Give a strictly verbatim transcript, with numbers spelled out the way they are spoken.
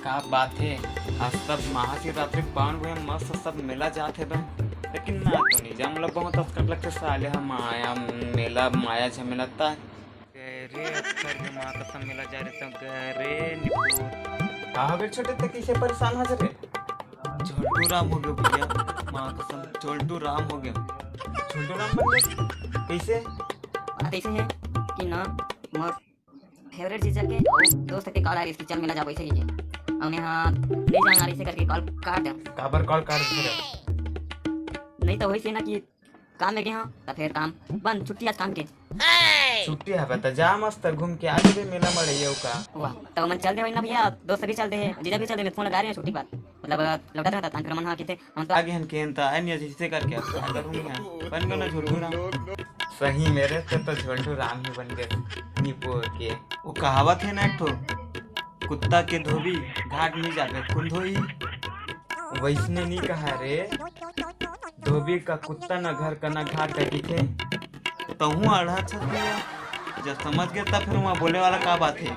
का बात हे, आज सब महाशिवरात्रि पावन हुए, मस्त सब मेला जात हे बे। लेकिन मैं तो नहीं जाऊँ, मतलब बहुत असकट लगथे साले, हम आया मेला माया झमेला ता। अरे अक्सर के माँ कसम मेला जा रहे तो घरे निपोर। का हो गए छोटे, ते कैसे परेशान हो रे? झोलटू राम हो गए भैया, माँ कसम झोलटू राम हो गए। झोलटू राम बन गए? कैसे? बात ऐसे है कि ना, मोर फेवरेट जीजा के अउ दोस्त के कॉल आ रही कि चल मेला जाबो, ऐसे ही के। और मैं हाँ नहीं जाना रही से करके कॉल काट दे। काबर कॉल काट दे? नहीं तो वही से ना कि काम में गए हाँ, तो फिर काम बंद, छुट्टी आज काम के। छुट्टी हवे त जा मस्त घूम के आ जाबे मेला मड़ैया का। वाह, तो मन चल दे वही ना भैया, दोस्त भी चल दे, जीजा भी चल दे, मैं फोन लगा रहे हैं छुट्टी बाद, मतलब लौटा रहता था, फिर मन हाँ किते हम तो आगे हन केन त अन्य जैसे करके अब तो अंदर हूँ यहाँ बन गयो ना झोलटू राम। सही मेरे से तो झोलटू राम ही बन गए निपोर के। वो कहावत है ना एक ठो, कुत्ता के धोबी घाट नहीं जाबे कुंधोई। वैसने नहीं कहा रे, धोबी का कुत्ता न घर का न घाट का किथे। तहूँ आढ़ा छतिया, जब समझ गए तब फिर वहाँ बोले वाला का बात है।